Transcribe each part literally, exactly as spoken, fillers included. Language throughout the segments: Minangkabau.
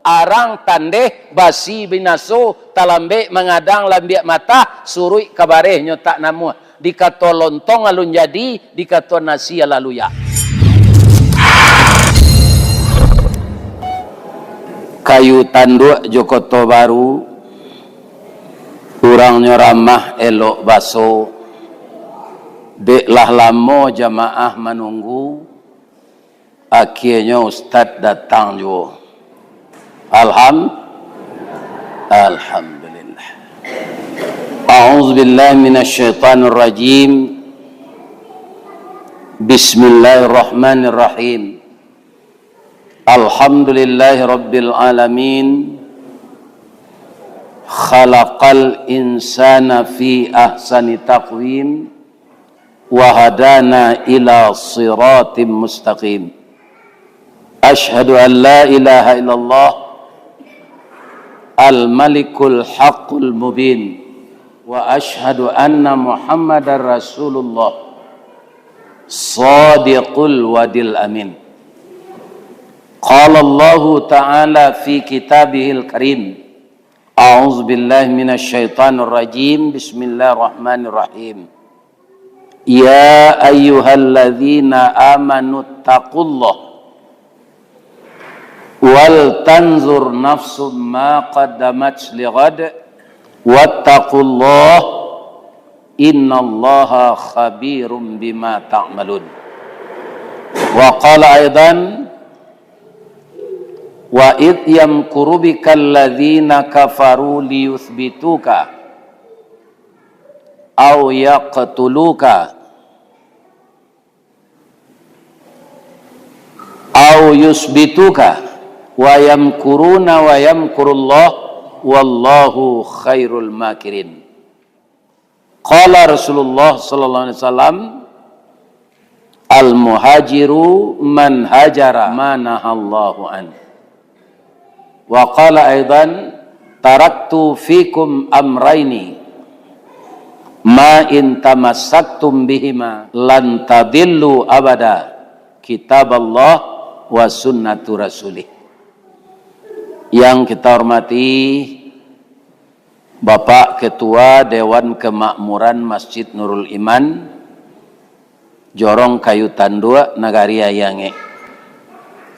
Arang tandeh basi binaso, talambek mangadang lambiak matah, suruik ka bareh nyo tak namuah. Dikato lontong alun jadi, dikato nasi alah luyak. Kayu tanduak jo koto baru, urangnyo ramah elok baso. Dek lah lamo jamaah manunggu, Akhienyo Ustaz datang juo. Alham-, Alhamdulillah. A'udzubillahi minasyaitonirrajim. Bismillahirrahmanirrahim. Alhamdulillahirabbil alamin. Khalaqal insana fi ahsani taqwim. Wa hadana ila siratim mustaqim. Asyhadu an la ilaha illallah al-malikul haqqul mubin. Wa asyhadu anna Muhammadar Rasulullah sadiqul wadil amin. Qala Allahu ta'ala fi kitabihil karim. A'udzubillahi minasyaitonirrajim. Bismillahirrahmanirrahim. Ya ayyuhalladzina amanu taqullah wal tanzur nafsum ma qaddamat lighad wattaqullah innallaha khabirum bima ta'malun. Wa qala aidan, wa idh yamkuru bikal ladzina kafaru liyutsbituka au yaqtuluka au yutsbituka wa yamkuruna wa yamkurullah wallahu khairul makirin. Qala Rasulullah sallallahu alaihi wasallam, "Al-muhajiru man hajara ma nahallahu an." Wa qala aidan, "Taraktu fikum amraini, ma in tamassaktum bihima lan tadillu abada, kitaballah wa sunnatu rasulih." Yang kita hormati, Bapak Ketua Dewan Kemakmuran Masjid Nurul Iman, Jorong Kayu Tanduak, Nagari Aia Angek,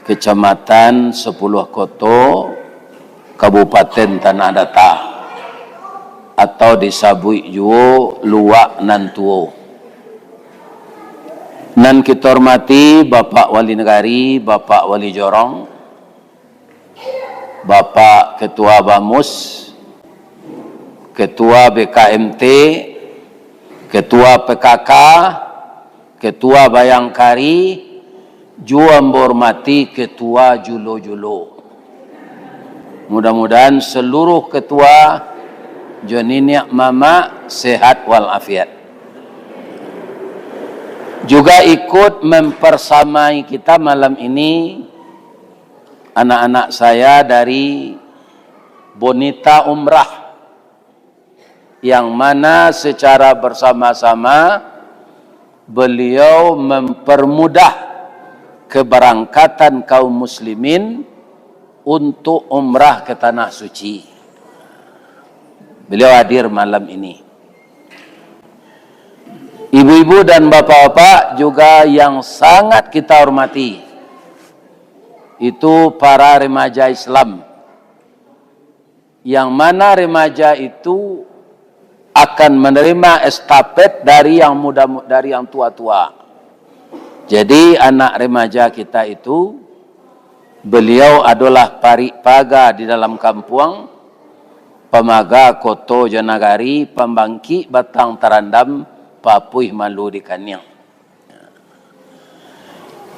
Kecamatan Sepuluh Koto, Kabupaten Tanah Data, atau disabuik juo Luak Nan Tuo. Nan kito hormati Bapak Wali Nagari, Bapak Wali Jorong, Bapak Ketua Bamus, Ketua B K M T, Ketua P K K, Ketua Bayangkari, juo ambo hormati Ketua Julo-Julo. Mudah-mudahan seluruh ketua jo niniak mamak sehat walafiat. Juga ikut mempersamai kita malam ini anak-anak saya dari Bonita Umrah, yang mana secara bersama-sama beliau mempermudah keberangkatan kaum muslimin untuk umrah ke Tanah Suci. Beliau hadir malam ini. Ibu-ibu dan bapak-bapak juga yang sangat kita hormati, itu para remaja Islam, yang mana remaja itu akan menerima estafet dari yang muda, dari yang tua-tua. Jadi, anak remaja kita itu, beliau adolah parik paga di dalam kampuang, pamaga koto jo nagari, pambangkik batang tarandam, papuih malu di kaniang.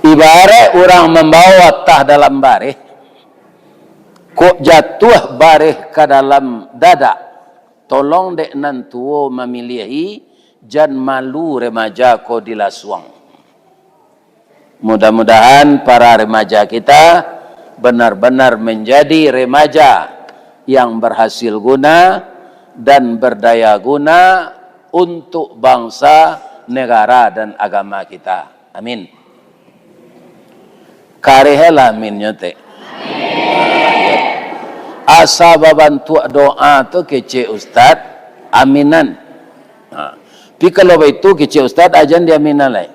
Ibarat urang mambawa watah dalam bareh, kok jatuah bareh ka dalam dadak, tolong dek nan tuo mamiliahi, jan malu remaja ko dilasuang. Mudah-mudahan para remaja kita benar-benar menjadi remaja yang berhasil guna dan berdaya guna untuk bangsa, negara, dan agama kita. Amin. Kareh lah aminnyo, tek. Asa babantuak doa tu kecek ustad, aminan. Ha. Tapi kalau baitu kecek ustad, ajan di aminan lai.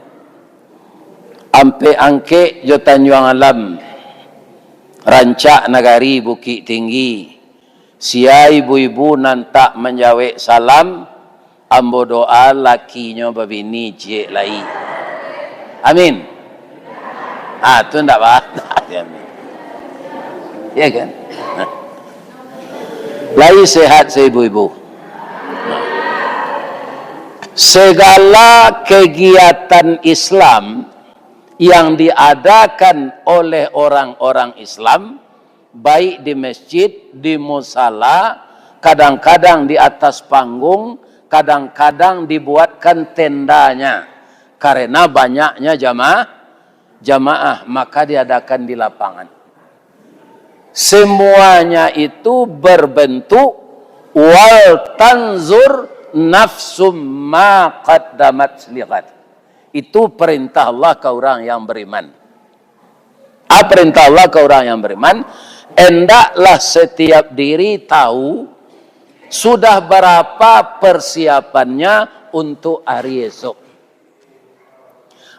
Ampek Angkek jo Tanjuang Alam, rancak nagari Bukik Tinggi. Sia ibu-ibu nan tak manjawek salam, ambo doa lakinyo babini ciek lai. Amin. Ah, tu ndak ba-, amin. Ya kan? Lai sehat saibu-ibu. Segala kegiatan Islam yang diadakan oleh orang-orang Islam, baik di masjid, di musala, kadang-kadang di atas panggung, kadang-kadang dibuatkan tendanya, karena banyaknya jamaah, jamaah, maka diadakan di lapangan. Semuanya itu berbentuk, "Wal tanzur nafsum ma qaddamat lighad." Itu perintah Allah ka urang yang beriman. Ah, perintah Allah ka urang yang beriman, hendaklah setiap diri tahu sudah berapa persiapannya untuk hari esok.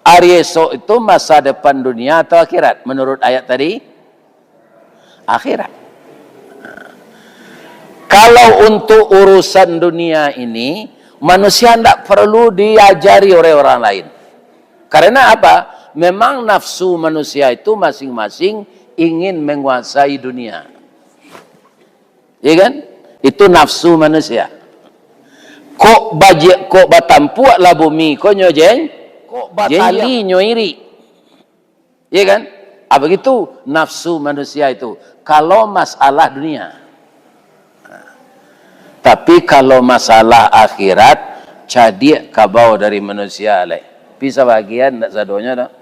Hari esok itu masa depan dunia atau akhirat? Menurut ayat tadi, akhirat. Kalau untuk urusan dunia ini, manusia ndak perlu diajari oleh orang lain. Karena apa? Memang nafsu manusia itu masing-masing ingin menguasai dunia. Ya kan? Itu nafsu manusia. Kok bajik, kok batampuak lah bumi, kok nyo jeng, kok batali nyo iri. Ya kan? Ah, begitu nafsu manusia itu. Kalau masalah dunia. Tapi kalau masalah akhirat, cadiak kabau dari manusia lai. Tapi sabagian, ndak sadonyo doh.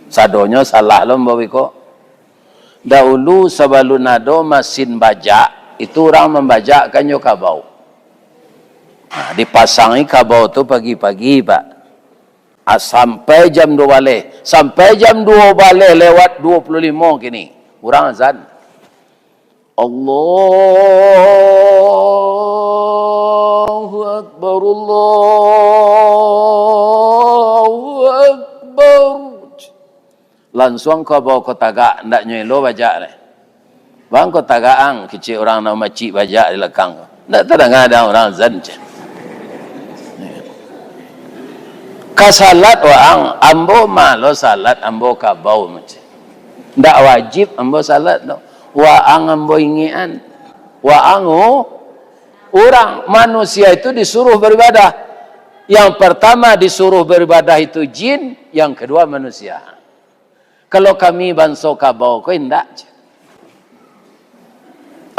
Sadonyo salah lo, ambo beko. Dahulu sabalun ado masin bajak, itu urang mambajakkan jo kabau. Nah, dipasangi kabau tu pagi-pagi, Pak. Ah, sampai jam duo baleh. Sampai jam duo baleh lewat duo puluah limo kini. Urang azan. Allahu Akbar, Allahu Akbar. Lansuang kabau ko tagak, ndak nyo elo bajak lai. Bang, ko tagak ang, kecek urang nan macik bajak di lakang ko. Ndak tadanga dek ang urang azan, cek. Ka salat waang, ambo ma lo salat, ambo kabau, cek. Ndak wajib ambo salat doh. Waang ambo ingekan. Waang u-, urang, manusia itu disuruh beribadah. Yang pertama disuruh beribadah itu jin, yang kedua manusia. Kalau kami banso kabau ko indak, cek.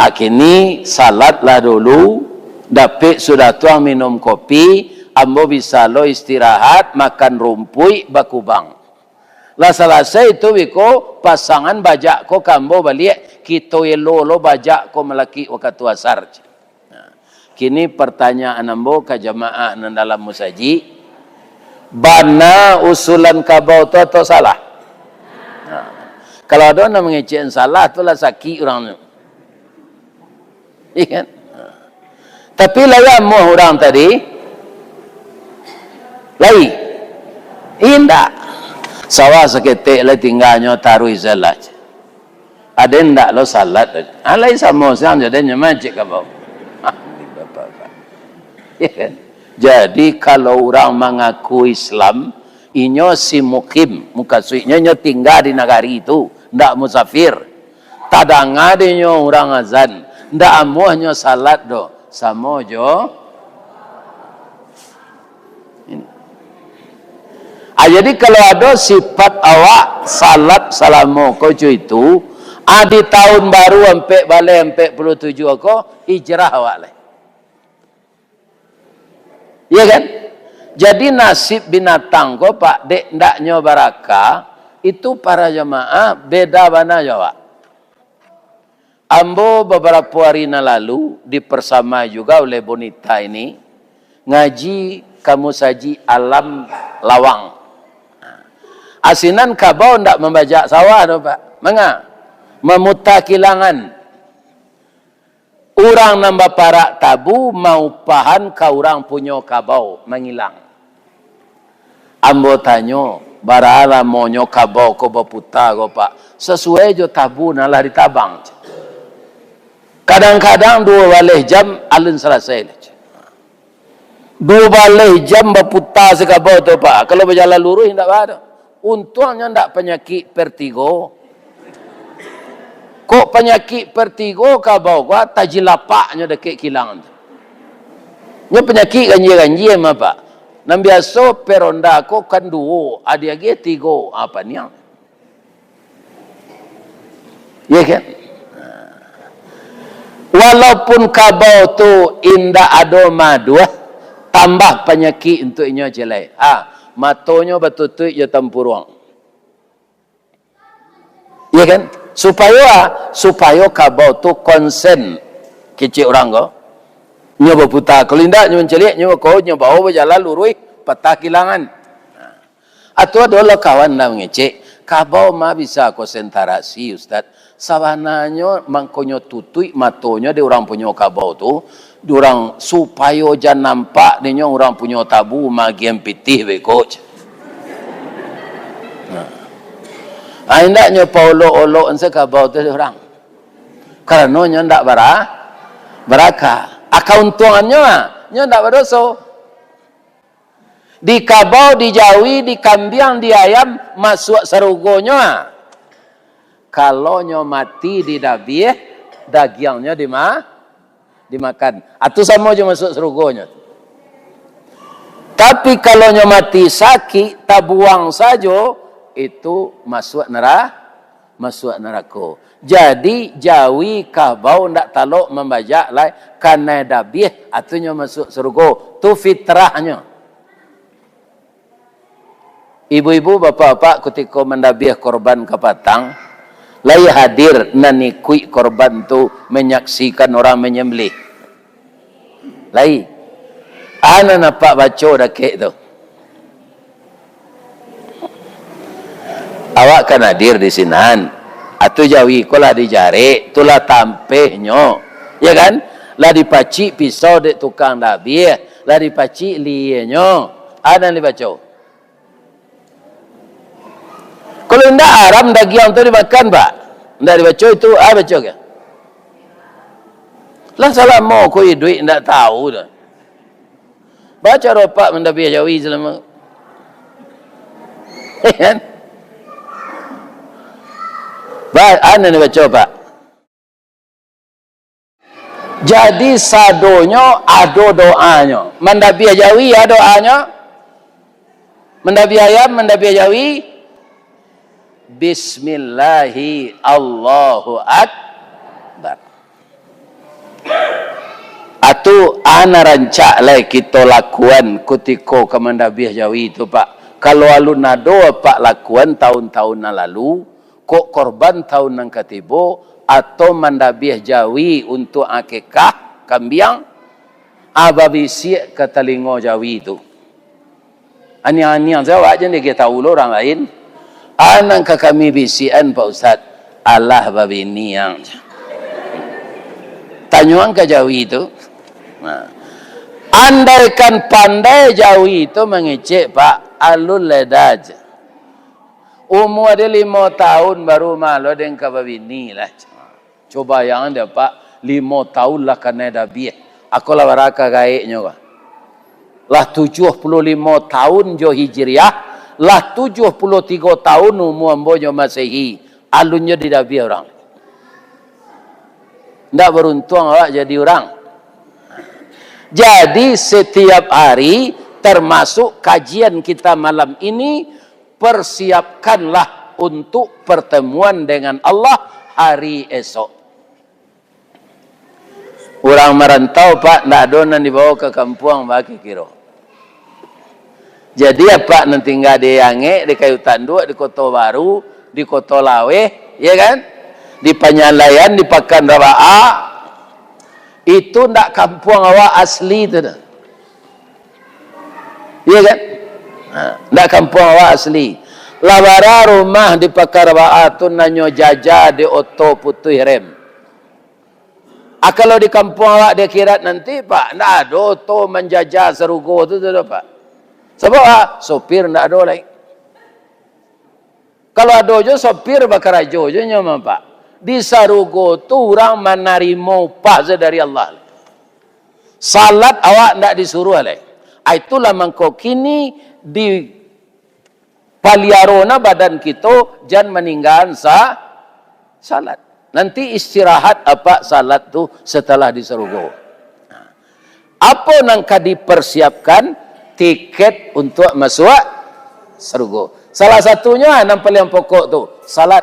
Akini salatlah dulu, dapek sudah tu ang minum kopi, ambo bisa lo istirahat, makan rumpuik, bakubang. Lah salasai tu beko, pasangan bajak ko ka ambo baliak, kito elo lo bajak ko malakik wakatu asar, cek. Nah, kini pertanyaan ambo ka jamaah nan dalam musajik, bana usulan kabau tu atau salah? Nah, kalau ado nan mangecek salah, tu lah sakik urang tu. Iya kan? Nah. Tapi lai amuah urang tadi? Lai? Indak. Sawah saketek lai tingganyo taruih salat. Ado indak lo salat? Ah, lai samo siang jo den nyo macik kabau. Iya kan? Jadi, kalau urang mangaku Islam, inyo si mukim, mukasuiknyo inyo tingga di nagari tu, ndak musafir. Tadanga dek inyo urang azan, ndak amuahnyo salat doh, samo jo ini. Ah, jadi kalau ado sifat awak salat salamo ko co itu, ah, di tahun baru ampek baleh ampek puluah tujuah ko, hijrah awak lai. Iya kan? Jadi nasib binatang ko, Pak, dek ndaknyo baraka, itu para jamaah beda bana jo awak. Ambo babarapo ari nan lalu dipasamai juga uleh Bonita ini, ngaji ka musajik Alam Lawang. Asinan kabau ndak mambajak sawah doh, Pak. Manga? Mamuta kilangan. Urang nan baparak tabu maupahan ka urang punyo kabau mangilang. Ambo tanyo, bara lamonyo kabau ko baputa ko, Pak? Sasuai jo tabu nan lah ditabang. Kadang-kadang duo baleh jam alun salasai. Duo baleh jam baputa se kabau tu, Pak. Kalau bajalan luruih, indak baa doh. Untuangnyo ndak panyakik vertigo. Kok panyakik vertigo kabau ko, tajilapaknyo dakek kilang tu. Nyo panyakik ganjia-ganjia mah, Pak. Nan biaso peronda ko kan duo, adi-adi tigo, apa niang. Ya kan? Walaupun kabau tu indak ado maduah, tambah panyakik untuak inyo ciek lai. Ha, matonyo batutuik jo tampuruang. Ya kan? Supayo, ha, supayo kabau tu konsen kecek urang ko. Nyo baputa, kalau indak nyo mancaliak, nyo ko, nyo bawo bajalan luruih, patah kilangan. Atau ado lo kawan lah mangecek, "Kabau ma bisa konsentrasi, Ustaz?" Sabananyo mangkonyo tutuik matonyo dek urang punyo kabau tu, dek urang supayo jan nampak dek nyo urang punyo tabu magian pitih beko. Nah. Ah, indak nyo paolok-olok se kabau tu dek urang. Karano nyo ndak bara-, baraka. Aka untuangannyo, ah, nyo ndak badoso. Di kabau, di jawi, di kambiang, di ayam, masuak sarugonyo, ah. Kalau nyo mati didabiah, dagiangnyo dima-, dimakan. Atu samo jo masuak sarugonyo. Tapi kalau nyo mati sakik, tabuang sajo, itu masuak nera-, masuak narako. Jadi, jawi kabau ndak talok mambajak lai, kanai dabiah, atunyo masuak sarugo. Tu fitrahnyo. Ibu-ibu, bapak-bapak, kutiko mandabiah korban kapatang, lai hadir nan ikuik korban tu manyaksikan urang manyambelih? Lai. Ana nampak baco dakek tu. Awak kan hadir di sinan. Atu jawi ko lah dijarek, tu lah tampehnyo. Ya kan? Lah dipacik pisau dek tukang dabiah, lah dipacik lienyo. Ana dibaco. Kalau indak haram dagiang tu dimakan, Pak. Indak dibaco itu, ah, baco ke? Lah salamo ko iduik indak tahu tu. Baco ropak mandabiah jawi salamo. Kan? Ba-, anu dibaco, Pak. Jadi, sadonyo ado doanyo. Mandabiah jawi, ado doanyo. Mandabiah ayam, mandabiah jawi. Bismillahi, Allahu Akbar. Atu, ana rancak lai kito lakuan kutiko ka mandabiah jawi tu, Pak. Kalau alun ado, Pak, lakuan tahun-tahun nan lalu, kok korban tahun nan ka tibo, atau mandabiah jawi untuak akikah kambiang, ah, babisiak ka talingo jawi tu. Aniang-aniang sajo awak, jan diagiah tahu lo urang lain. Ah, nan ka kami bisiakan, Pak Ustaz, alah babini ang. Tanyoan ka jawi tu. Nah. Andaikan pandai jawi tu mangecek, Pak, alun lai dah. Umua den limo taun baru malo den ka babini lah. Cubo bayangkan dek Apak, limo taun lah kanai dabiah. Ako lah bara ka gaeknyo ko. Lah tujuah puluah limo taun jo Hijriah, lah tujuah puluah tigo taun umua ambo jo Masehi. Alun jo didabiah urang. Ndak baruntuang awak jadi urang. Jadi, setiap hari, termasuk kajian kita malam ini, persiapkanlah untuk pertemuan dengan Allah hari esok. Urang marantau, Pak, ndak ado nan dibawa ka kampuang, bakiro-kiro. Jadi, Apak nan tingga di Angek, di Kayu Tanduak, di Koto Baru, di Koto Laweh, ya kan? Di Panyalaian, di Pakan Rabaak, itu ndak kampuang awak asli tu dah. Iya kan? Ha, ndak kampuang awak asli. Lah bara rumah di Pakan Rabaak tu nan nyo jaja di oto putuih rem. Ah, kalau di kampuang awak di akhirat nanti, Pak, ndak ado oto manjajah sarugo tu, tu, tu, Pak. Sabab, ah, sopir ndak ado lai. Kalau ado jo sopir, bakarajo jo nyo mah, Pak. Di sarugo tu urang manarimo upah se dari Allah. Salat awak ndak disuruah lai. Ah, itulah mangko kini di paliaro na badan kito, jan maninggaan sa-, salat. Nanti istirahat apak salat tu setelah di sarugo. Apo nan ka dipersiapkan? Tiket untuk masuak sarugo. Salah satunyo, ah, nan paliang pokok tu, salat.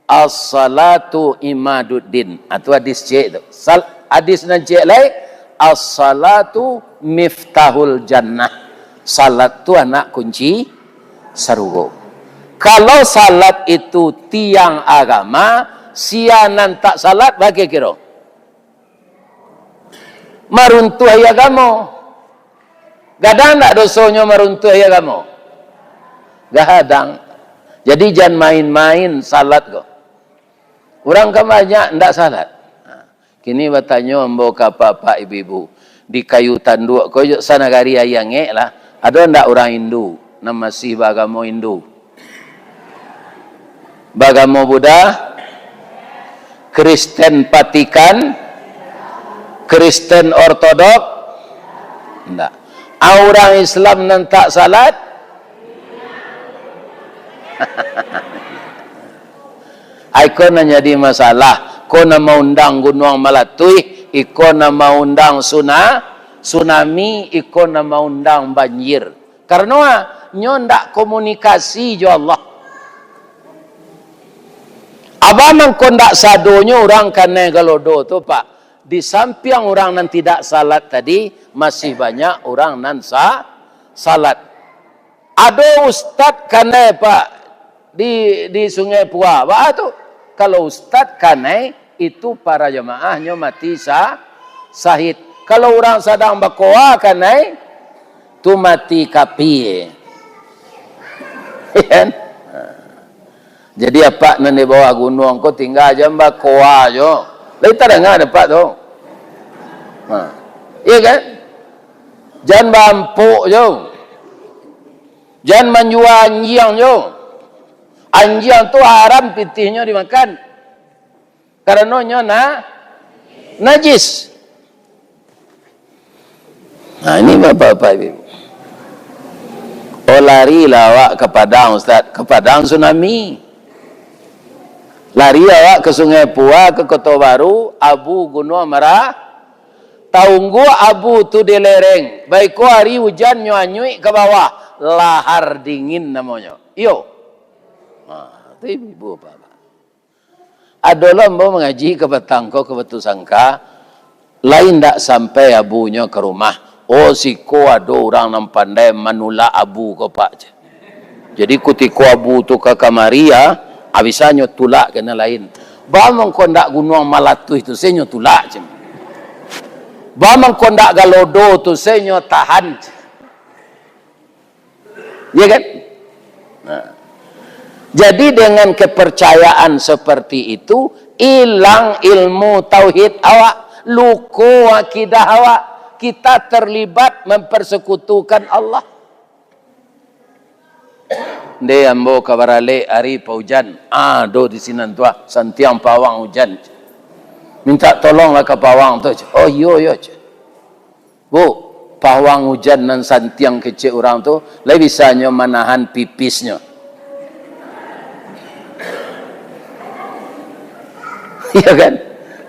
As-salatu imaduddin. Ah, tu hadis ciek tu. Sal-, hadis nan ciek lai, "As-salatu miftahul jannah." Salat tu anak kunci sarugo. Kalau salat itu tiang agama, sia nan tak salat, baa kiro-kiro? Maruntuahi agamo. Gadang ndak dosonyo maruntuahi agamo? Gadang. Jadi, jan main-main salat ko. Urang kan banyak ndak salat. Ha. Kini batanyo ambo ka apak-apak, ibu-ibu, di kayu tanduak ko, sanagari Ayie Angek lah, ado ndak urang Hindu nan masih baagamo Hindu? Baagamo Buddha, Kristen Vatikan, Kristen Ortodok, ndak. Ah, urang Islam nan tak salat, ah, iko nan jadi masalah. Ko nan maundang gunuang malatuih, iko nan maundang suna-, tsunami, iko nan maundang banjir. Karano, ah, nyo ndak komunikasi jo Allah. Abah mangko ndak sadonyo urang kanai galodo tu, Pak. Di sampiang urang nan tidak salat tadi, masih banyak urang nan sa-, salat. Ado ustad kanai, Pak, di, di Sungai Pua. Baa tu? Kalau ustad kanai, itu para jamaahnyo mati sa-, sahid. Kalau urang sadang bakoa kanai, tu mati kapie. Kan? Jadi, apak nan di bawah gunuang ko tingga jan bakoa jo. Lai tadanga dek apak tu. Ha. Iya kan? Jan baampok jo. Jan manjua anjiang jo. Anjiang tu haram pitihnyo dimakan. Karano nyo na-, najis. Nah, ini bapak-bapak, ibu-ibu. Oh, larilah awak ke Padang, Ustaz. Ke Padang tsunami. Lari awak ke Sungai Pua, ke Kota Baru, abu Gunuang Mara-, taunggu abu tu di lereng. Baiko ari ujan nyo anyuik ka bawah, lahar dingin namonyo. Iyo. Ha, tu ibu-ibu, bapak-bapak. Ado lo ambo mangaji ka patang ko ka Batusangka, lai ndak sampai abunyo ka rumah. Oh, siko ado urang nan pandai manulak abu ko, Pak, ceh. Jadi, kutiko abu tu ka kamari, ah, ah, bisa nyo tulak ka nan lain. Baa mangko ndak gunuang malatuih tu se nyo tulak, ceh. Baa mangko ndak galodo tu se nyo tahan, ceh. Ya kan? Nah. Jadi, dengan kepercayaan seperti itu, ilang ilmu tauhid awak, luko akidah awak, kita terlibat mempersekutukan Allah. Nde, ambo ka baralek ari paujan. Ado di sinan tu, ah, santiang pawang ujan. Minta tolonglah ka pawang tu, ceh. Oh, iyo, iyo, ceh. Bu, pawang ujan nan santiang kecek urang tu, lai bisa nyo manahan pipisnyo. Iya kan?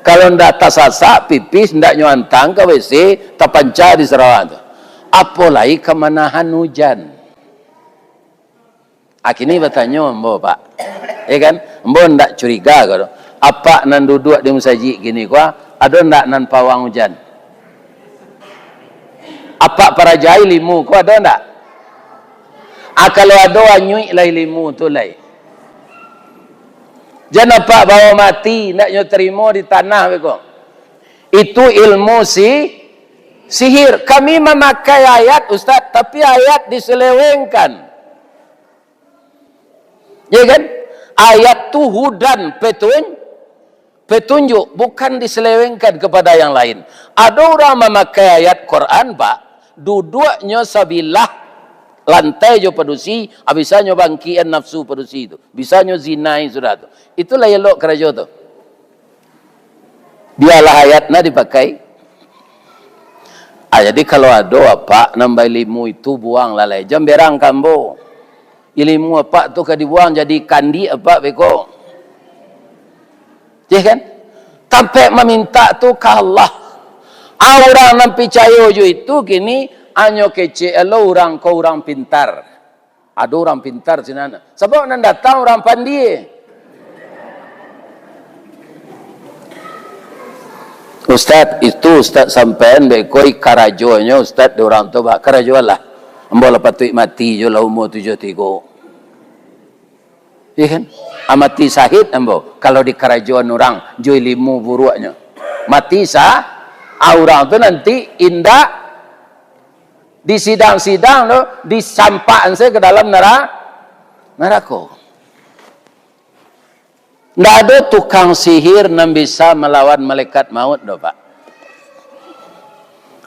Kalau ndak tasasak pipis, ndak nyo antang ka W C, tapanca di sarawak tu. Apo lai ka manahan ujan? Ah, kini batanyo ambo, Pak. Ya kan? Ambo ndak curiga ko doh. Apak nan duduak di musajik kini ko, ah, ado ndak nan pawang ujan? Apak parajai limu ko, ado ndak? Ah, kalau ado, anyuik lai limu tu lai. Jan apak bawa mati, ndak nyo tarimo di tanah beko. Itu ilmu si-, sihir. Kami mamakai ayat, Ustaz, tapi ayat diselewengkan. Ya kan? Ayat tu hudan, petun-, Petunjuk bukan diselewengkan kepada yang lain. Ado urang mamakai ayat Quran, Pak, duduaknyo sabilah lantai jo padusi, ah, bisanyo bangkikan nafsu padusi tu. Bisanyo zinai sudah tu. Itulah elok karajo tu. Bialah ayat nah dipakai. Ah, jadi kalau ado apak nan bailimu itu, buanglah lai. Jan berang ka ambo. Ilimu apak tu ka dibuang jadi kandik apak beko. Ya kan? Tampek mamintak tu ka Allah. Ah, urang nan picayo jo itu kini hanyo kecek lo urang ko urang pintar. Ado urang pintar sinan. Sabab nan datang urang pandie. Ustaz, itu ustaz sampean bekoi karajonyo ustaz di urang tu, bah, karajoanlah. Ambo lah patuik mati jo lah umur tujuh tigo. Iya kan? Ah, mati sahid ambo, kalau dikarajoan urang jo ilimu buruaknyo. Mati sa-, ah, urang tu nanti indak di sidang-sidang tu, disampakan se ke dalam nara-, narako. Ndak ado tukang sihir nan bisa malawan malaikat maut doh, Pak.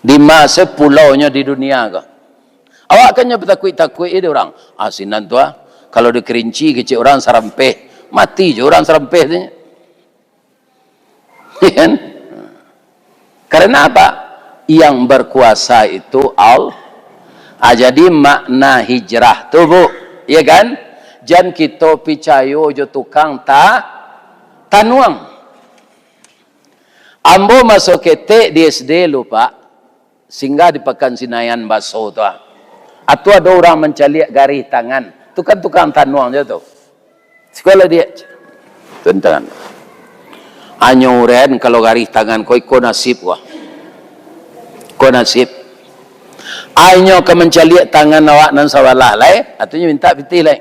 Di ma sepulaunyo di dunia ko. Awak kan nyo batakuik-takuik dek urang. Ah, sinan tu ah, kalau di Kerinci kecek urang sarampeh, mati jo urang sarampeh tu. Kan? Karena apa? Yang berkuasa itu Al-, ah, jadi makna hijrah tu, Bu, ya kan? Jan kito picayo jo tukang ta-, tanuang. Ambo maso ketek di S D lu, Pak, singgah di Pakan Sinayan Baso tu, ah. Atu ado urang mancaliak garih tangan. Tu kan tukang tanuang je tu. Sikolah dia. Tantangan. Anyo uren kalau garih tangan ko iko nasib ko. Ko nasib. Anyo ka mancaliak tangan awak nan sabalah lai, atunyo minta pitih lai.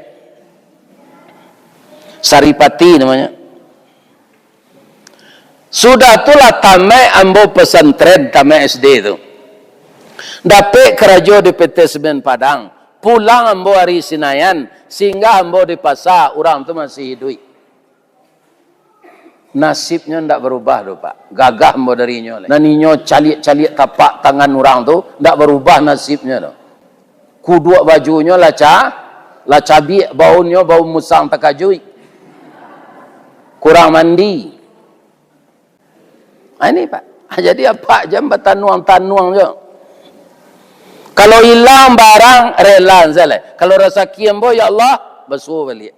Saripati namanya. Sudah tu lah tamaik ambo pesantren, tamaik S D tu. Dapek karajo di P T Semen Padang. Pulang ambo ari Sinayan, singgah ambo di pasa, urang tu masih iduik. Nasibnyo ndak barubah doh, Pak. Gagah ambo dari inyo lai. Nan inyo caliak-caliak tapak tangan urang tu, ndak barubah nasibnyo doh. Kuduak bajunyo lah ca-, lah cabiak, baunnyo bau musang takajuik. Kurang mandi. Ah, ini, Pak. Ah, jadi apak jan batanuang-tanuang jo. Kalau ilang barang, rela sajo lai. Kalau rasaki ambo, ya Allah, basuo baliak.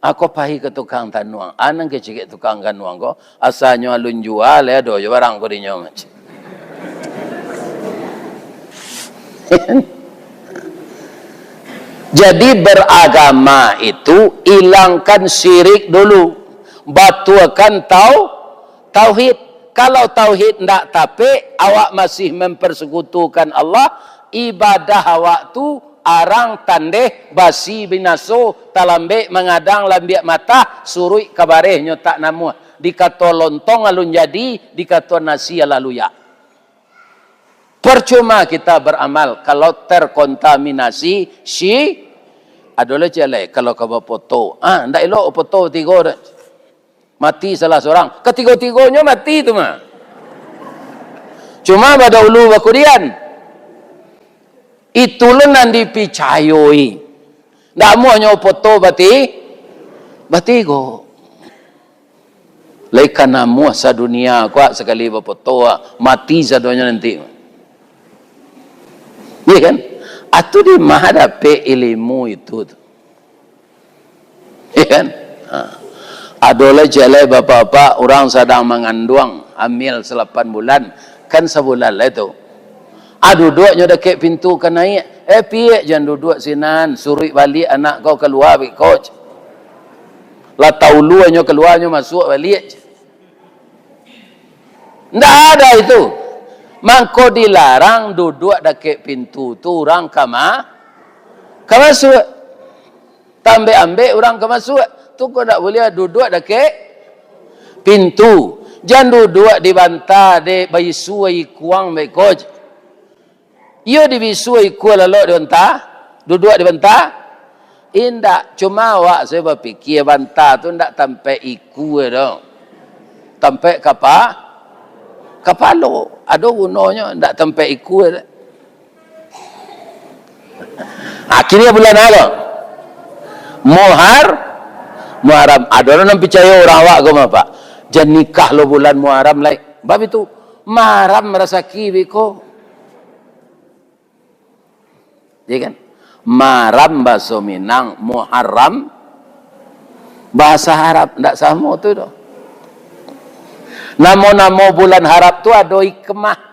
Ako pai ka tukang tanuang. Ah, nan kecek tukang tanuang ko, asanyo alun jua, lai ado jo barang ko dinyo. Jadi, beragama itu ilangkan syirik dulu, batuakan tau-, tauhid. Kalau tauhid ndak tapek, awak masih mempersekutukan Allah, ibadah awak tu arang tandeh, basi binaso, talambek mangadang lambiak matah, suruik ka bareh nyo tak namuah. Dikato lontong alun jadi, dikato nasi alah luyak. Percuma kita beramal kalau terkontaminasi syi-, ado lah ciek lai, kalau ka bapoto. Ah, ndak elok bapoto tigo dah. Mati salah sorang. Katigo-tigonyo mati tu mah. Cuma badahulu bakudian. Itu lo nan dipicayoi. Ndak amuahnyo poto bati-, batigo. Lai ka namuah sadunia ko, sakali bapoto, mati sadonyo nanti. Iya kan? Atu di ma dapek ilimu itu tu. Iya kan? Ha. Ado lai ciek lai bapak-bapak, urang sadang manganduang, hamil salapan bulan, kan sabulan lai tu. Ah, duduaknyo dakek pintu ka naiak. Eh, piak, jan duduak sinan, suruik baliak anak kau kalua beko. Lah taulu nyo kalua, nyo masuak baliak. Ndak ada itu. Mangko dilarang duduak dakek pintu tu urang ka ma-, ka masuak. Tambek-ambek urang ka masuak. Tu ko ndak buliah duduak dakek pintu. Jan duduak di banta dek baisu ai kuang beko. Iyo di bisu ai kuang lalok di banta, duduak di banta. Indak, cuma awak sajo bapikia, banta tu ndak tampek ikua doh. Tampek kapa-, kapalo. Ado gunonyo, ndak tampek ikua doh. Akhirnyo bulan apo? Muhar-, Muharram. Ado urang nan picayo urang awak ko mah, Pak. Jan nikah lo bulan Muharram lai. Bab itu, maram rasaki biko. Ya kan? Maram bahaso Minang, Muharram bahaso Arab, ndak samo tu doh. Namo-namo bulan Arab tu ado hikmah.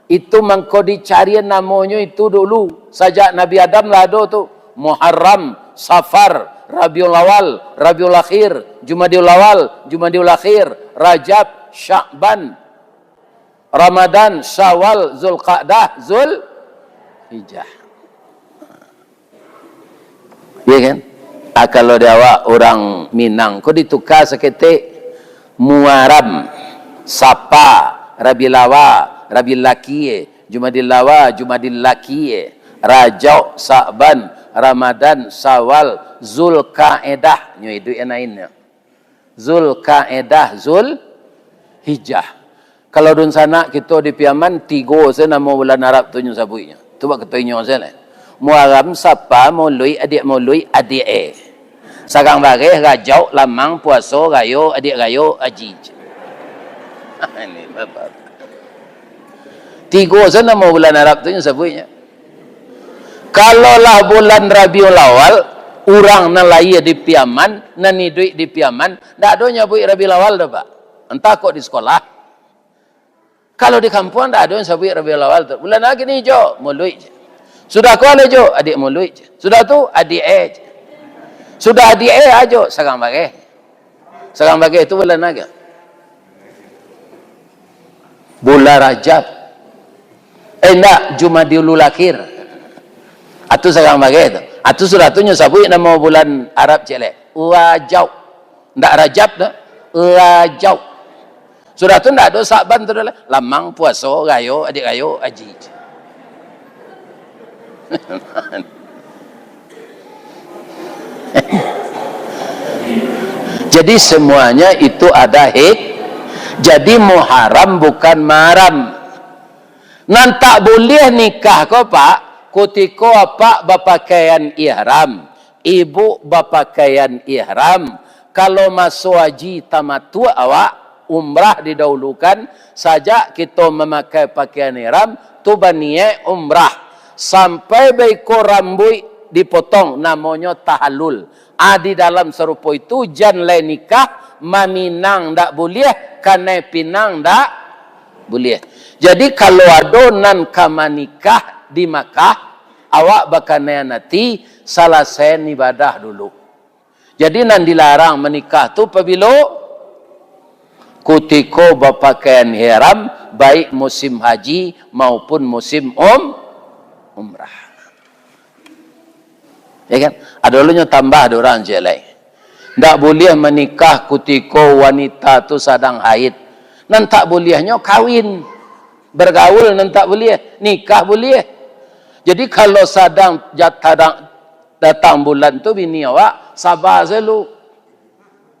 Itu mangko dicarian namonyo itu dulu. Sajak Nabi Adam lah ado tu. Muharram, Safar, Rabiul Awal, Rabiul Akhir, Jumadiul Awal, Jumadiul Akhir, Rajab, Sya'ban, Ramadan, Syawal, Zulqa'dah, Zulhijjah. Iya kan? Ah, kalau di awak urang Minang, ko dituka saketek, Muaram, Sapa, Rabilawa, Rabilakie, Jumadilawa, Jumadilakie, Rajab, Sa'ban, Ramadan, Syawal, Zulkaedah, nyo iduik nan lainnyo. Zulkaedah, Zulhijjah. Kalau dunsanak kito di Piaman, tigo se namo bulan Arab tu nyo sabuiknyo. Tu bak kato inyo se lah. Muaram, Sapa, Mauluik, Adiak Mauluik, Adiak E. Sarang Bareh, Rajab, Lamang, Puaso, Rayo, Adiak Rayo, Aji. Ini bapak. Tigo se namo bulan Arab tu nyo sabuiknyo. Kalau lah bulan Rabiul Awal, urang nan lahia di Piaman, nan iduik di Piaman, ndak ado nyabuik Rabiul Awal doh, Pak. Antah kok di sekolah. Kalau di kampuang, ndak ado nan sabuik Rabiul Awal tu. Bulan apo kini, Jo? Mauluik je. Sudah ko lai, Jo? Adiak Mauluik je. Sudah tu, Adiak E je. Sudah Adiak E, ajo, Sarang Bareh. Sarang Bareh tu bulan apo? Bulan Rajab. Eh, indak, Jumadiul Akhir. Atu Sarang Bareh tu. Atu sudah tu nyo sabuik namo bulan Arab ciek lai. Rajab. Indak Rajab tu. Rajab. Sudah tu indak ado Sa'ban tu doh lai. Lamang, Puaso, Rayo, Adiak Rayo, Aji. Jadi semuanya itu ada hik-, jadi Muharram bukan Maram. Nan tak buliah nikah ko, Pak, kutiko apak bapakaian ihram, ibuk bapakaian ihram, kalau maso haji tamatuak awak, umrah didahulukan, sajak kito mamakai pakaian ihram, tu baniaik umrah, sampai baiko rambuik dipotong, namonyo tahallul. Ah, di dalam sarupo itu, jan lai nikah, maminang ndak buliah, kanai pinang ndak buliah. Jadi, kalau ado nan ka manikah di Makkah, awak bakanaian ati, salasaian ibadah dulu. Jadi, nan dilarang manikah tu pabilo? Kutiko bapakaian ihram, baik musim haji maupun musim um-, umrah. Ya kan? Ado lo nyo tambah dek urang ciek lai. Ndak buliah manikah kutiko wanita tu sadang haid. Nan tak buliahnyo kawin. Bergaul nan tak buliah. Nikah buliah. Jadi, kalau sadang jat-, sadang datang bulan tu, bini awak, saba se lu.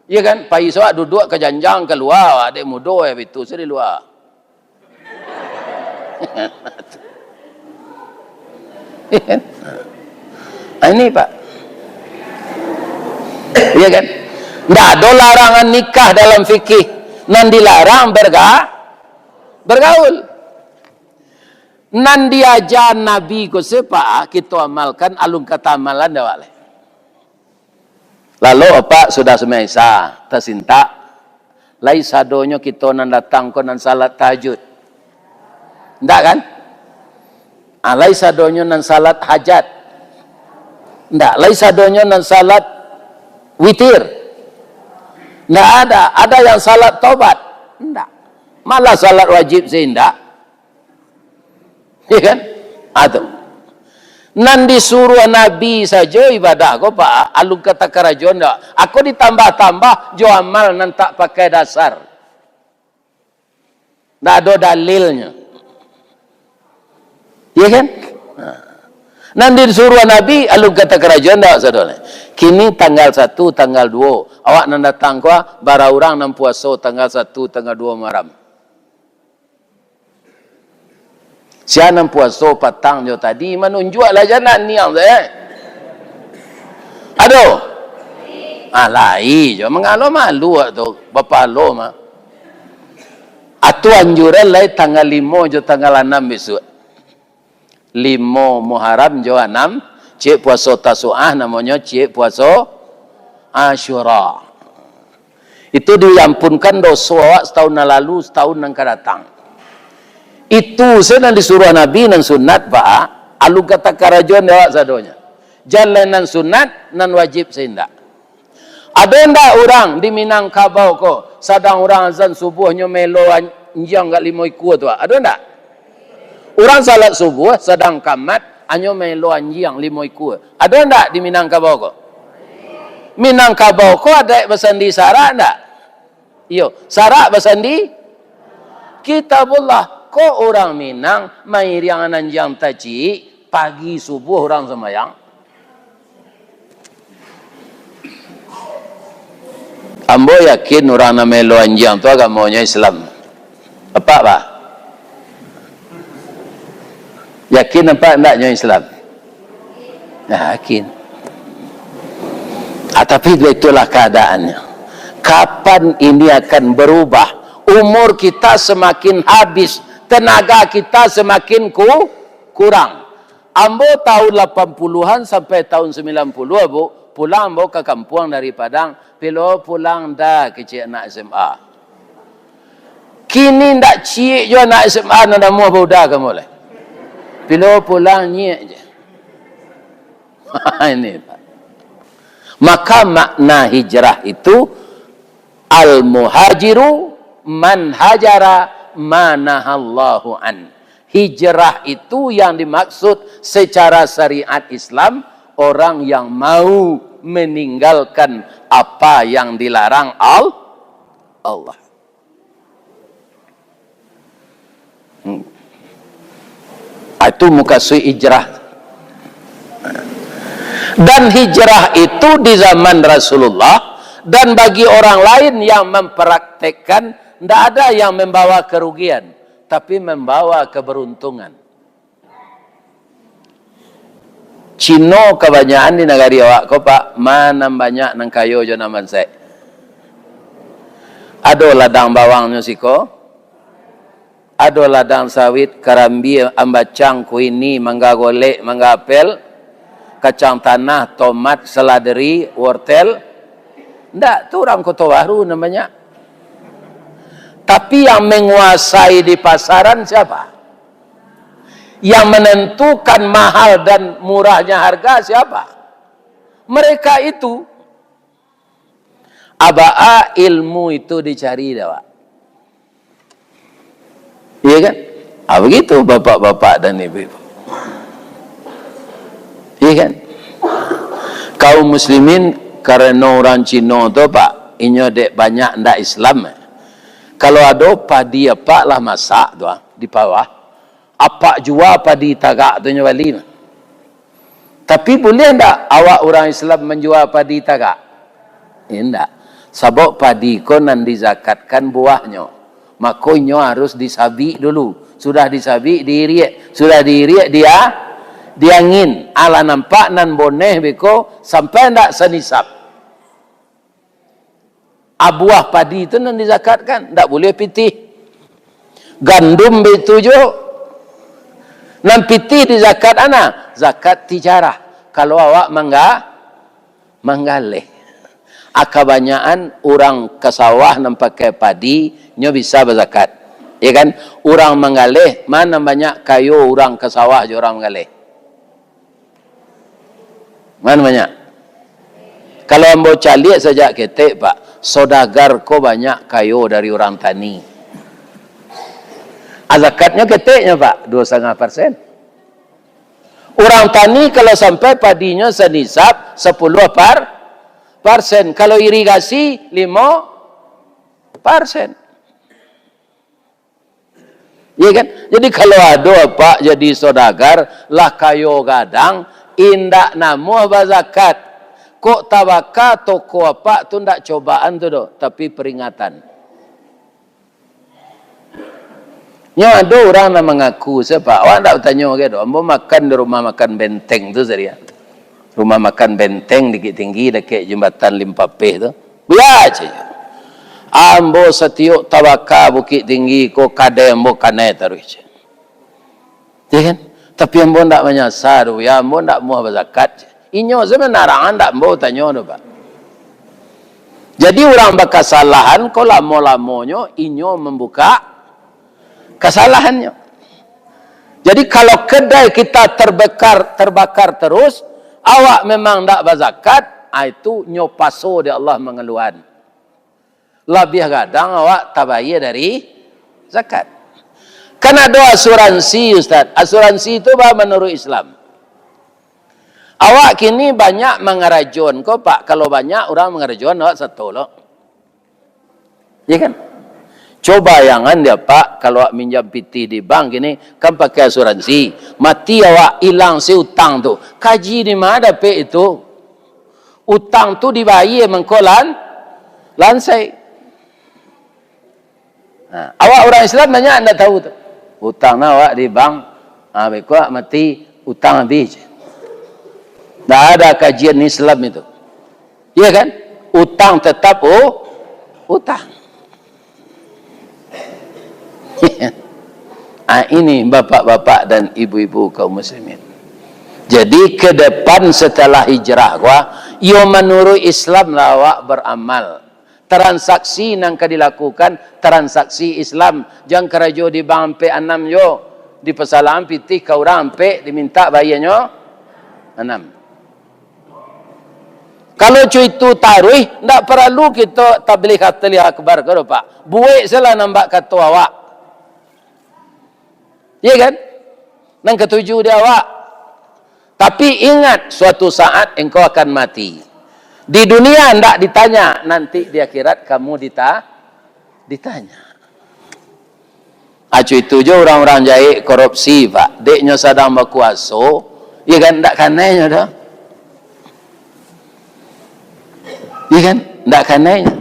Iya kan? Pai se awak duduak ka janjang, kalua awak, dek mudo, ya, bitu se di lua. Ah, ini, Pak. Iya kan? Ndak ado larangan nikah dalam fikih. Nan dilarang berga-, bergaul. Nan diaja Nabi ko se, Pak, kito amalkan, alun ka taamalan dek awak lai. Lalu, Pak, sudah sumbayang Isya, tasintak. Lai sadonyo kito nan datang ko nan salat tahajud? Ndak, kan? Ah, lai sadonyo nan salat hajat? Ndak. Lai sadonyo nan salat witir? Ndak ada. Ada yang salat tobat? Ndak. Malah salat wajib se indak. Iya kan? Ah, tu. Nan disuruah Nabi sajo ibadah ko, Pak, alun ka takarajoan dak? Ako ditambah-tambah jo amal nan tak pakai dasar. Ndak ado dalilnyo. Iya kan? Nah. Nan disuruah Nabi, alun ka takarajoan dek awak sadonyo. Kini tanggal satu, tanggal duo, awak nan datang ko, bara urang nan puaso tanggal satu, tanggal duo Muharram? Sia nan puaso patang jo tadi, manunjuak lah jalan niang tu, eh. Ado? Ah, lai jo, mangalo malu awak tu, bapahalo mah. Atu anjuran lai tanggal limo jo tanggal anam bisuak. Limo Muharram jo anam, ciek puaso Tasuah, namonyo ciek puaso Asyura. Itu diampunkan doso awak setahun nan lalu, setahun nan ka datang. Itu se nan disuruah Nabi, nan sunat, Pak. Alun ka takarajoan dek awak sadonyo. Jan lai nan sunat, nan wajib se indak. Ado ndak urang di Minangkabau ko, sadang urang azan subuh nyo maelo anjiang gak limo ikua tu, Pak? Ado ndak? Urang salat subuh sadang kamat, anyo maelo anjiang limo ikua. Ado ndak di Minangkabau ko? Minangkabau ko adaik basandi sarak ndak? Iyo, sarak basandi Kitabullah. Ko urang Minang mairiang anjiang taciik, pagi subuh urang sumbayang. Ambo yakin urang nan maelo anjiang tu agamonyo Islam. Apak, Pak? Yakin apak ndaknyo Islam? Yakin. Ah, tapi itulah keadaannya. Kapan ini akan berubah? Umur kita semakin habis, tenaga kita semakin ku-, kurang. Ambo tahun lapan puluhan sampai tahun sembilan puluh, Bu, pulang ambo ka kampuang dari Padang, pilo pulang dah kecek anak S M A. Kini ndak ciek jo anak S M A nan namuah bauda ka ambo lai. Pilo pulang nyiak je. Ini, Pak. Maka makna hijrah itu, al-muhajiru man hajara ma nahallahu an. Hijrah itu yang dimaksud secara syariat Islam, orang yang mau meninggalkan apa yang dilarang Al-, Allah. Hmm. Ah, itu mukasuik hijrah. Dan hijrah itu di zaman Rasulullah, dan bagi orang lain yang mempraktekkan, ndak ada yang membawa kerugian, tapi membawa keberuntungan. Cino kabanyakan di nagari awak ko, Pak, ma nan banyak nan kayo jo nan bansaik. Ado ladang bawangnyo siko, ado ladang sawit, karambia, ambacang, kuini, mangga golek, mangga apel, kacang tanah, tomat, seladeri, wortel. Ndak, tu urang Koto Baru nan banyak. Tapi yang menguasai di pasaran siapa? Yang menentukan mahal dan murahnya harga siapa? Mereka itu. Abaa ilmu itu dicari dah, Pak. Iya kan? Ah, begitu, bapak-bapak dan ibu-ibu. Iya kan? Kaum muslimin, karano urang Cino tu, Pak, inyo dek banyak ndak Islam. Kalau ado padi apak lah masak tu, ah, di bawah, apak jua padi tagak tu nyo bali. Tapi buliah ndak awak urang Islam manjua padi tagak? Indak. Sabab padi ko nan dizakatkan buahnyo. Mako inyo harus disabik dulu. Sudah disabik, diiriak. Sudah diiriak, dia, diangin. Alah nampak nan boneh beko, sampai ndak sanisab. Ah, buah padi tu nan dizakatkan, ndak buliah pitih. Gandum baitu juo. Nan pitih dizakat ana, zakat tijarah. Kalau awak mangga-, manggaleh. Ah, kabanyakan urang ka sawah nan pakai padi, nyo bisa bazakat. Ya kan? Urang manggaleh, ma nan banyak kayo urang ka sawah jo urang manggaleh? Ma nan banyak? Kalau ambo caliak sajak ketek, Pak, sodagar ko banyak kayo dari urang tani. Ah, zakatnyo keteknyo, Pak, duo satangah persen. Urang tani kalau sampai padinyo sanisab sapuluah par-, persen, kalau irigasi limo persen. Iya kan? Jadi, kalau ado apak jadi saudagar, lah kayo gadang, indak namuah bazakat. Kok tabaka toko apak tu ndak cobaan tu doh, tapi peringatan. Nyo ado urang nan mangaku, "Sia, Pak, awak ndak batanyo ge doh. Ambo makan di rumah makan Benteng tu sadia. Rumah makan Benteng Bukittinggi, dakek jambatan Limpapeh tu. Bia aja. Ambo satiok tabaka Bukittinggi ko, kadai ambo kanai taruih," ceh. Ya kan? "Tapi ambo ndak manyasa doh, ya, ambo ndak muah bazakat," ceh. Inyo sabananyo ndak ambo tanyo doh, Pak. Jadi, urang bakasalahan ko lamo-lamonyo inyo mambuka kasalahannyo. Jadi, kalau kedai kita terbakar, terbakar terus, awak memang ndak bazakat, ah, itu nyo paso dek Allah mangaluahan. Labiah gadang awak tabayia dari zakat. Kan ado asuransi, Ustaz. Asuransi tu, bah, manuruik Islam. Awak kini banyak mangarajoan ko, Pak. Kalau banyak urang mangarajoan, awak sato lo. Ya kan? Coba bayangan dek Apak, kalau awak minjam pitih di bank kini, kan pakai asuransi. Mati awak, ilang se utang tu. Kaji di ma dapek itu? Utang tu dibayia mangko lan-, lansai. Nah, awak urang Islam banyak ndak tahu tu. Utang nah awak di bank, ha, beko awak mati, utang habis. Ndak ada kajian Islam itu. Iya kan? Utang tetap u-, utang. Ah, ini bapak-bapak dan ibu-ibu kaum muslimin. Jadi, ke depan setelah hijrah, wah, yo manuruik Islam lah awak beramal. Transaksi nan ka dilakukan, transaksi Islam. Jan karajo di bank ampek anam jo. Dipasalaan pitih ka urang ampek, dimintak bayianyo anam. Kalau co itu taruih, ndak paralu kito tabligh, tabligh akbar ko doh, Pak. Buek salah nan bak kato awak. Iya kan? Nan katuju di awak. Tapi ingat, suatu saat engkau akan mati. Di dunia ndak ditanya, nanti di akhirat kamu dita-, ditanya. Acu itu jo urang-urang jahek korupsi, Pak. Dek nyo sadang bakuaso, iya kan, ndak kanai nyo doh. Iya kan? Ndak kanai nyo.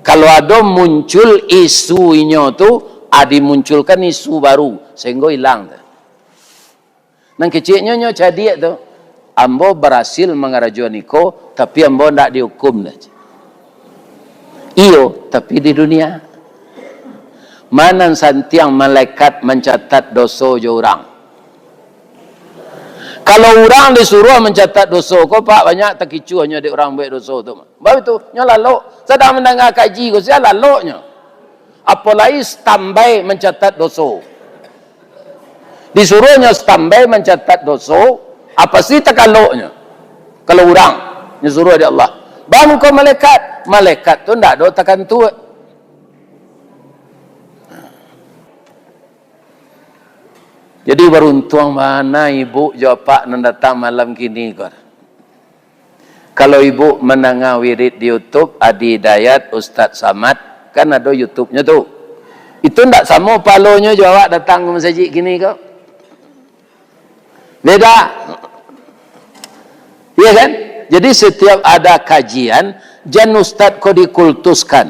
Kalau ado muncul isu inyo tu, ah, dimunculkan isu baru, sehinggo ilang tu. Nan keciknyo nyo cadiak tu, "Ambo barasil mangarajoan iko, tapi ambo ndak diukum doh." Iyo, tapi di dunia. Ma nan santiang malaikat mancatat doso jo urang? Kalau urang disuruah mancatat doso ko, Pak, banyak takicuahnyo dek urang buek doso tu. Baru tu, nyo lalok. Sadang mandanga kaji ko, sia laloknyo. Apolai standby mancatat doso. Disuruahnyo standby mancatat doso, apa sih takaloknyo? Kalau urang nyo suruah dek Allah, "Bang, ko malaikat." Malaikat tu ndak ado takantuak. Jadi, baruntuang bana ibu jo apak nan datang malam kini ko. Kalau ibu mandanga wirid di YouTube, Adi Hidayat, Ustaz Samad, kan ado YouTube-nyo tu. Itu ndak samo pahalonyo jo awak datang ka masajik kini ko. Beda. Iya kan? Jadi, setiap ada kajian, jan ustaz ko dikultuskan.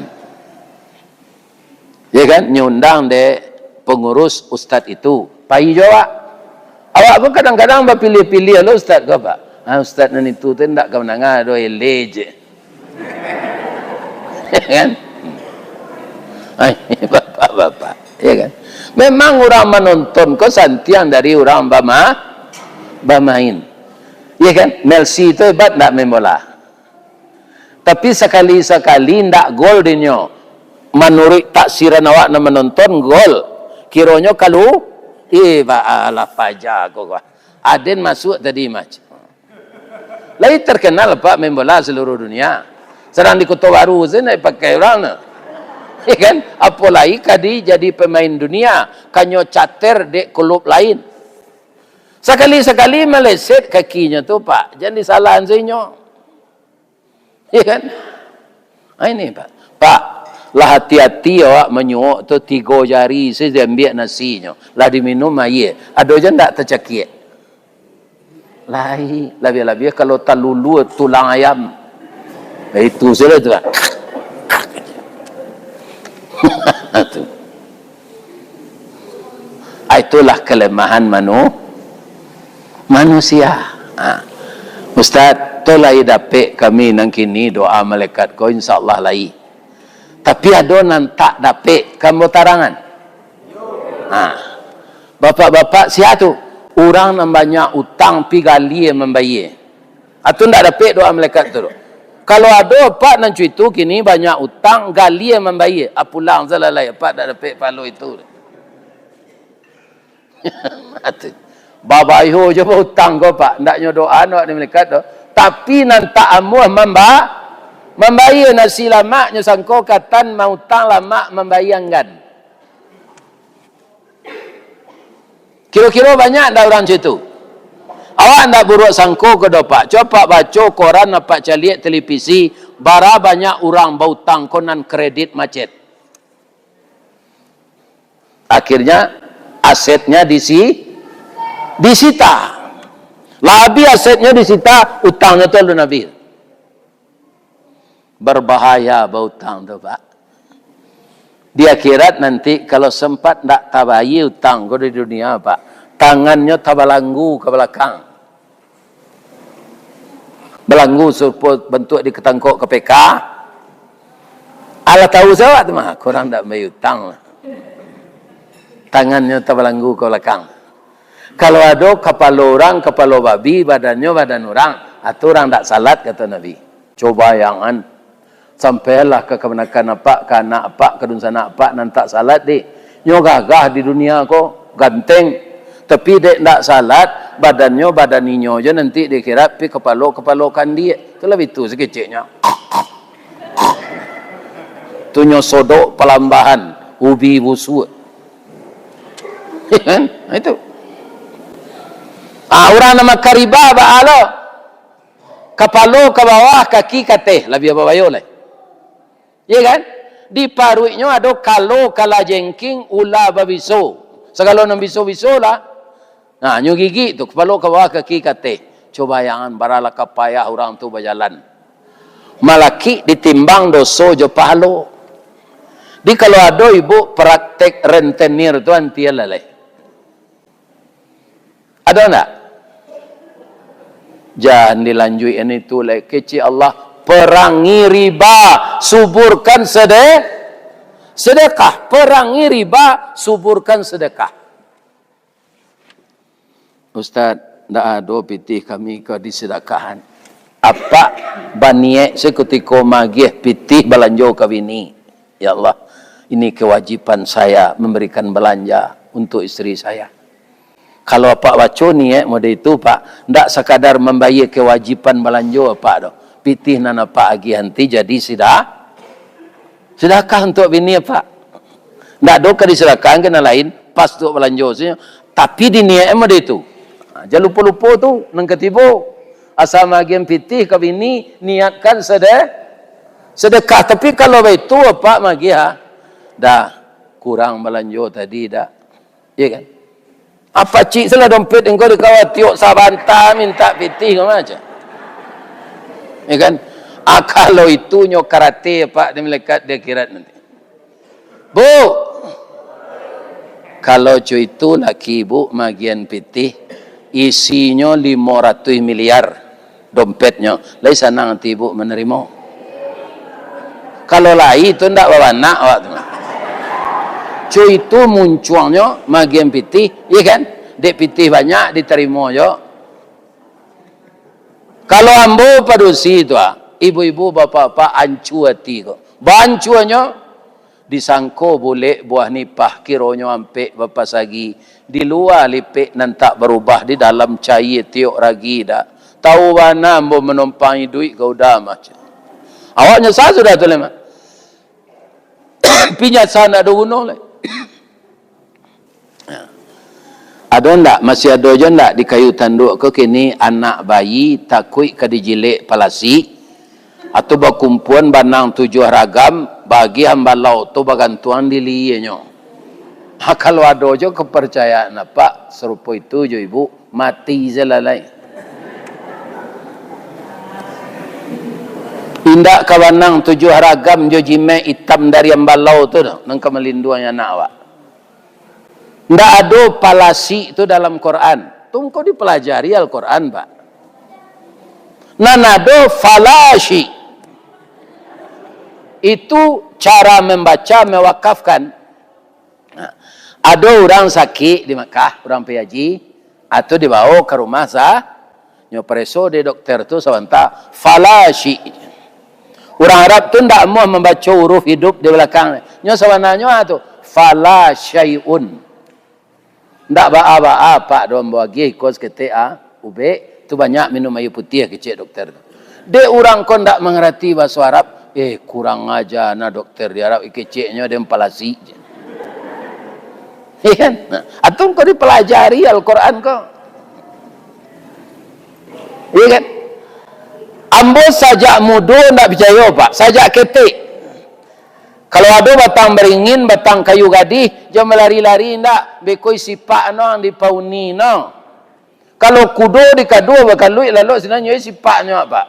Ya kan? Nyo undang dek pengurus ustaz itu. Pai jo awak. Awak ko kadang-kadang bapiliah-piliah lo ustaz ko, Pak. Ah, ustaz nan itu tu ndak ka mandanga doh, eleh je. Ya kan? Ai, bapak-bapak, ya kan? Memang urang manonton ko santiang dari urang bama-, bamain. Ya kan? Melsi tu hebat ndak main bola? Tapi sakali-sakali ndak gol dinyo. Manuruik taksiran awak nan manonton, gol. Kironyo kalu-, eh, ba-, alah paja ko, ko. Aden masuak tadi, Mas. Lai terkenal, Pak, main bola seluruh dunia. Sadang di Koto Baru sajo ndak dipakai urang tu. Ya kan? Apo lai ka dijadi pemain dunia, kanyo cater dek klub lain. Sakali-sakali maleset kakinyo tu, Pak, jan disalahan sajo. Ya kan? Ah, ini, Pak. Pak, Lah ati-ati awak manyuok tu, tigo jari se diambiak nasinyo, lah diminum aia. Ado juo ndak tacakiak? Lai, labiah-labiah kalau talulua tulang ayam. Itu sajo tu. Tu. Ah, itulah kalemahan manu-, manusia. Ha. Ustaz, tu lai dapek kami nan kini doa malaikat ko, insya Allah lai. Tapi ado nan tak dapek, kan batarangan? Ha. Bapak-bapak, sia tu? Urang nan banyak utang, pi galie mambayie. Atau ndak dapek doa malaikat tu? Kalau ado apak nan cuitu kini banyak utang, galie mambayie, ah, pulang salalai, apak ndak dapek pahalo itu. Babayo jo bautang ko, Pak. Ndak nyo doa, ndak di malaikat tu. Tapi nan tak amuah mamba-, mambayie nasi lamak nyo sangko katan mautang lamak mambayie anggan. Kiro-kiro banyak ndak urang cak itu? Awak ndak buruak sangko ko doh, Pak. Cubo Apak baco koran, Apak caliak televisi, bara banyak urang bautang ko nan kredit macet. Akhirnya, asetnya disi-, disita. Lah abih asetnya disita, utangnyo tu alun abih. Berbahaya bautang tu, Pak. Di akhirat nanti, kalau sempat ndak tabayie utang ko di dunia, Pak, tangannyo tabalanggu ka balakang. Balanggu sarupo bantuak di katangkok K P K. Alah tahu se awak tu mah, kurang ndak bayie utang lah. Tangannyo tabalanggu ka balakang. Kalau ado kapalo urang, kapalo babi, badannyo badan urang, ah, tu urang ndak salat, kato Nabi. Cubo bayangan, sampailah ka kamanakan apak, ka anak apak, ka dunsanak apak nan tak salat, dek. Nyo gagah di dunia ko, ganteng. Tapi dek ndak salat, badannyo badan inyo jo, nanti di akhirat pi kapalo-kapalo kandiak. Tu lah bitu sakeceknyo. Tu nyo sodok palambahan, ubi busuak. Kan? Nah, itu. Ah, urang nan makan riba baa lo? Kapalo ka bawah, kaki ka ateh, labiah babayo lai. Iya kan? Di paruiknyo ado kalo, kalajengking, ula babiso. Sagalo nan biso-biso lah. Nah, nyo gigik tu, kapalo ka bawah, kaki ka ateh. Cubo bayangan, bara ka payah urang tu bajalan. Malakik ditimbang doso jo pahalo. Jadi, kalau ado ibu praktek rentenir tu, antian lah lai. Ado ndak? Jan dilanjuikan itu lai. Kecek Allah, perangi riba, suburkan sede-, sedekah. Perangi riba, suburkan sedekah. Ustaz, ndak ado pitih kami ka disedekahan. Apak baniaik sakutiko magiah pitih balanjo ka bini. Ya Allah, ini kewajiban saya memberikan belanja untuk isteri saya. Kalau apak baco niaik model itu, Pak, ndak sakadar mambayie kewajiban balanjo apak doh. Pitih nan apak agiah nanti jadi sida-, sedekah untuak bini apak. Ndak ado ka disedekahan ka nan lain, pas tu balanjo sajo. Tapi diniaik model itu. Ha, jan lupo-lupo tu, nan katibo. Asa magiah pitih ka bini, niatkan sede-, sedekah. Tapi kalau baitu, apak magiah, ha? Dah, kurang balanjo tadi, dah. Iya kan? Apak cik salah dompet engkau di kawah tiok sabanta minta pitih ko macam. Ya kan? Ah, kalau itu nyo karate, Pak, di malaikat di akhirat nanti. Bu, kalau co itu laki ibu magian pitih, isinyo limo ratuih miliar dompetnyo, lai sanang ati ibu manarimo. Kalau lai tu ndak babanak awak tu. Co itu muncuangnyo magian pitih, iya kan? Dek pitih banyak ditarimo jo. Kalau ambo padusi tu, ah, ibu-ibu, bapak-bapak, ancua ati ko. Baancuanyo, disangko bulek buah nipah, kironyo ampek bapasagi, di lua lipek nan tak barubah, di dalam caia tiok ragi dak. Tahu bana ambo manumpang iduik ka uda mah. Awak nyasa sudah tu, lai mah. Pinyasa ndak ado guno lai. Ado ndak, masih ado jo ndak di kayu tanduk ko kini anak bayi takuik ka dijilek palasik? Atau bakumpuan banang tujuah ragam, bagi hambalau tu bagantuang di lienyo. Ha, kalau ado jo kepercayaan apak sarupo itu jo ibu, mati se lah lai. Indak ka banang tujuah ragam jo jimek itam dari hambalau tu doh, nan ka malinduangi anak awak. Ndak ado palasik tu dalam Quran. Tu engkau dipelajari Al-Quran, Pak. Nan ado falasik. Itu cara membaca mewakafkan. Nah, ado urang sakik di Makkah, urang pai haji, atau dibawa ka rumah sa-, nyo pareso dek dokter tu sabanta, falasik. Urang Arab tu ndak amuah mambaco huruf hidup di balakang. Nyo sabananyo a tu, fala syai'un. Ndak baa-baa, Pak, doh ambo agiah iko saketek, ah, ubek, tu banyak minum aia putiah, kecek dokter tu. Dek urang ko ndak mangarati bahaso Arab, "Eh, kurang aja nah dokter di Arab, keceknyo den palasik," je. Iya kan? Nah, atau ko dipelajari Al-Quran ko. Iya kan? Ambo sajak mudo ndak picayo, Pak. Sajak ketek. Kalau ado batang baringin, batang kayu gadih, jan balari-lari ndak, beko sipak no ang dipauni no. Kalau kudo dikadua bakaluik lalok sinan, yo sipaknyo, Pak.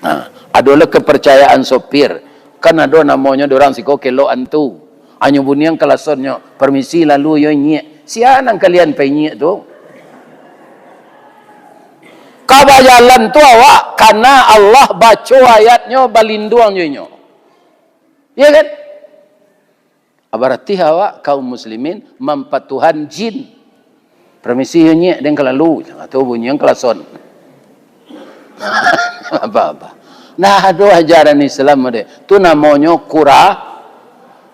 Nah, adolah kepercayaan sopir. Kan ado namonyo di urang siko kelok antu. Anyo bunian kalasonnyo, "Permisi lalu yo, Nyiak." Sia nan kalian pai nyiak tu? Ka bajalan tu awak, kana Allah baco ayatnyo, balinduang jo inyo. Iya kan? Bararti awak kaum muslimin mampatuhan jin. "Permisi yo, Nyiak, den ka lalu." Atau bunyi yang kalason. Apa-apa. Nah, ado ajaran Islam ade. Tu namonyo kura-,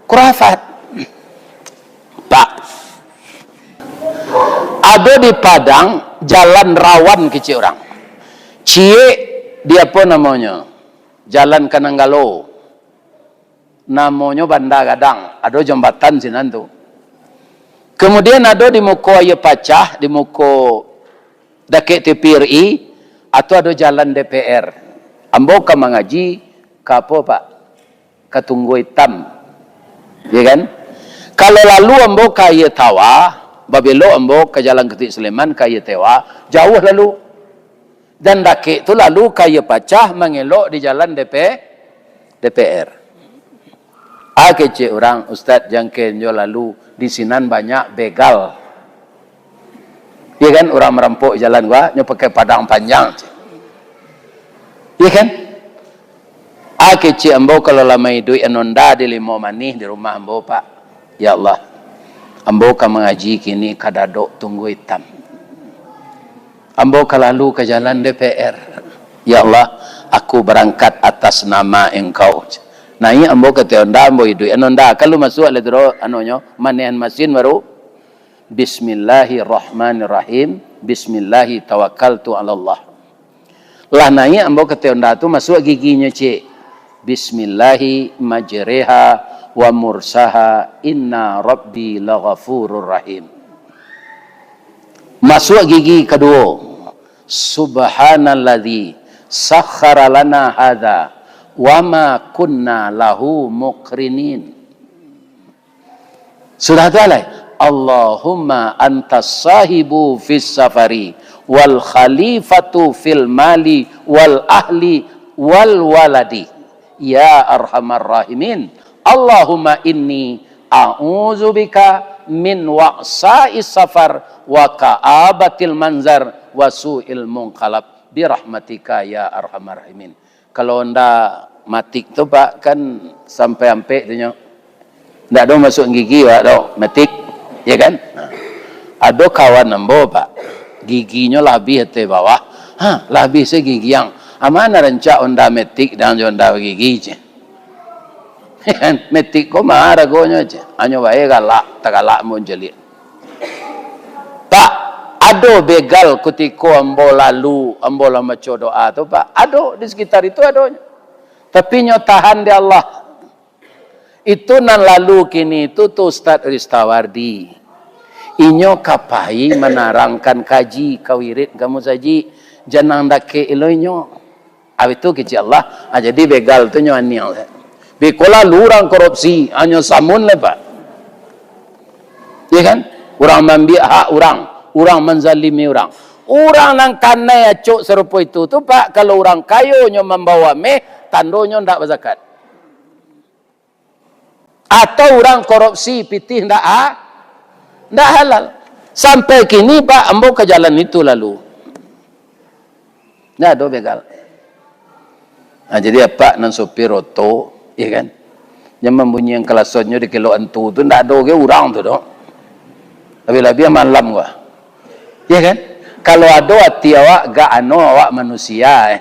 kurafat. Pak. Ado di Padang, jalan rawan kecek urang. Ciek di apo namonyo? Jalan ka Nanggalo. Namonyo Banda Gadang, ado jambatan sinan tu. Kemudian ado di muko Aia Pacah, di muko dakek T P R I, atau ado jalan D P R. Ambo ka mangaji ka apo, Pak? Ka Tunggua Itam. Ya kan? Kalau lalu ambo ka Aia Tawa, babelok ambo ka Jalan Ketuik Sulaiman, ka Aia Tawa, jauah lalu. Dan dakek tu lalu ka Aia Pacah mangelok di jalan D P, D P R. Ah, kecek urang, "Ustaz, jangken jo lalu, di sinan banyak begal." Ya kan, urang marampok jalan gua, nyo pakai padang panjang. Ya kan? Ah, kecek ambo kalau lah maiduik anonda di Limau Manih di rumah ambo, Pak. Ya Allah, ambo ka mangaji kini ka Dadok Tunggua Itam. Ambo ka lalu ka jalan D P R. Ya Allah, aku barangkat atas nama Engkau. Naiak ambo ka ateh onda, ambo iduik anonda. Kalu masuak lah tu, anonyo, manehan masin baru. Bismillahirrahmanirrahim. Bismillahi tawakkaltu alallah. Lah naiak ambo ka ateh onda tu, masuak giginyo ciek. Bismillahi majreha wa mursaha, inna rabbi laghafurur rahim. Masuak gigi kaduo. Subhanalladzi sakhkhara lana hadza wa ma kunna lahu muqrinin. Sudah tu alai, Allahumma antas sahibu fis safari wal khalifatu fil mali wal ahli wal waladi. Ya arhamar rahimin. Allahumma inni a'udzubika min wa'sa'is safar wa ka'abatil manzar wa su'il munqalab. Birahmatika ya arhamar rahimin. Kalau onda matik tu, Pak, kan sampai ampek tu nyo. Ndak ado masuak gigi, Pak, tu, matik. Ya kan? Nah. Ado kawan ambo, Pak. Giginyo lah abih ateh bawah. Ha, lah abih se gigi ang. Amana rancak onda matik dan jo onda gigi, ceh. Matik ko maha haragonyo, ceh. Hanyo bae galak, tagalak ambo mancaliak. Pak, ado begal kutiko ambo lalu, ambo lah maco doa tu, Pak. Ado di sekitar itu adonyo. Tapi nyo tahan di Allah. Itu nan lalu kini tu, tu Ustaz Ristawardi. Inyo ka pai manarangkan kaji, ka wirid ka musajik, jan nan dakek elo inyo. Abih tu kecek Allah, ah, jadi begal tu nyo aniang. Biko lalu urang korupsi, hanyo samun lah, Pak. Ya kan? Urang maambiak hak urang, urang manzalimi urang. Urang nan kanai acok sarupo itu tu, Pak, kalau urang kayo nyo mambawa meh, tandonyo ndak bazakat. Atau urang korupsi pitih ndak ha-, ndak halal. Sampai kini, Pak, ambo ka jalan itu lalu. Ndak ado begal. Nah, jadi apak nan sopir oto, ya kan? Yang mambunyian klasonnyo di kelok antu tu, ndak ado ge urang tu doh. Labiah-labiah malam gua. Ya kan? Kalau ado ati awak, gak ano awak manusia, eh.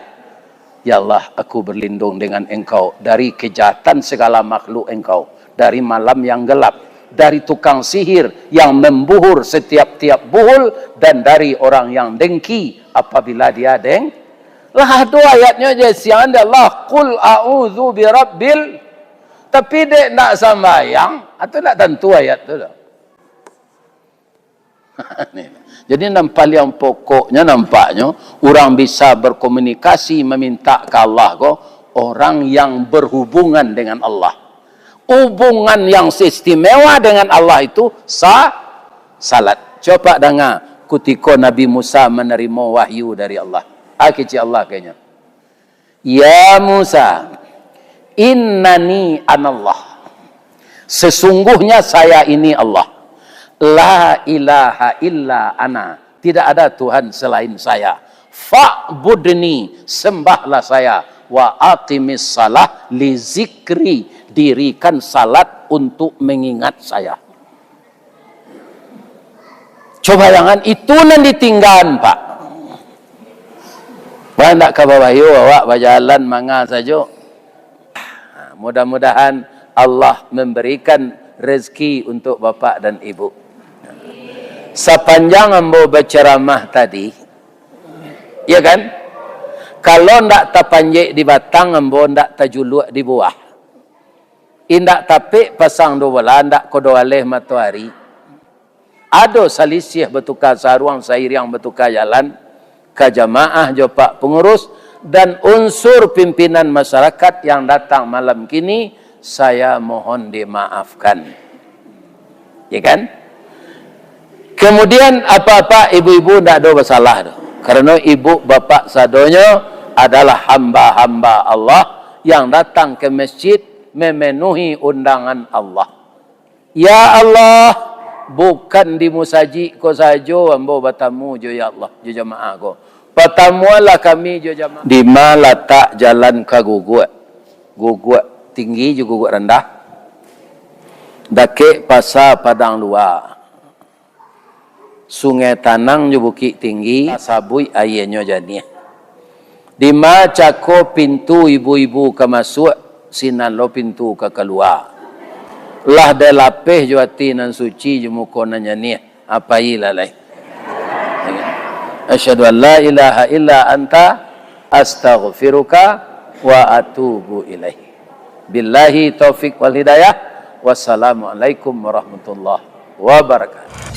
Ya Allah, aku berlindung dengan Engkau dari kejahatan segala makhluk Engkau, dari malam yang gelap, dari tukang sihir yang membuhur setiap-tiap buhul, dan dari orang yang dengki apabila dia deng-, lah ado ayatnyo je siang dek Allah, "Qul a'udzu birabbil," tapi dek ndak sambayang, atau ndak tantu ayat tu doh. Jadi, nan paliang pokoknyo, nampaknyo, urang bisa berkomunikasi, maminta ka Allah ko, orang yang berhubungan dengan Allah. Hubungan yang seistimewa dengan Allah itu sa-, salat. Coba danga, kutiko Nabi Musa manarimo wahyu dari Allah. Ah, kecek Allah keceknyo. "Ya Musa, innani anallah. Sesungguhnya saya ini Allah. La ilaha illa ana. Tidak ada Tuhan selain saya. Fa'budni, sembahlah saya. Wa aqimis salah li zikri. Dirikan salat untuk mengingat saya." Coba jangan, itu nan ditinggaan, Pak. Wah, ndak ka babayo awak bajalan manga sajo. Mudah-mudahan Allah memberikan rezeki untuk bapak dan ibu. Sapanjang ambo bacaramah tadi, ya kan? Kalau ndak tapanjek di batang, ambo ndak tajuluak di buah. Indak tapek pasang duo bola, ndak kodo aleh matoari. Ado salisih batuka saruang, sairiang batuka jalan, ka jamaah jo pak pangurus, dan unsur pimpinan masyarakat yang datang malam kini, saya mohon dimaafkan. Ya kan? Kemudian, apak-apak, ibu-ibu, ndak ado basalah doh. Karano ibu bapak sadonyo adalah hamba-hamba Allah yang datang ke masjid memenuhi undangan Allah. Ya Allah, bukan di musajik ko sajo ambo batamu jo, ya Allah, jo jamaah ko. Patamuanlah kami jo jamaah. Dima latak jalan ka Guguak? Guguak Tinggi jo Guguak Randah. Dakek Pasa Padang Lua. Sungai Tanang jo Bukik Tinggi, sabuik aianyo janiah. Dima cako pintu ibu-ibu ka masuak, sinan lo pintu ka kalua. Lah dilapeh jo ati nan suci, jo muko nan janiah, ah, pailah lai. Asyhadu an la ilaha illa anta, astaghfiruka wa atubu ilaik. Billahi taufik wal hidayah. Wassalamualaikum warahmatullahi wabarakatuh.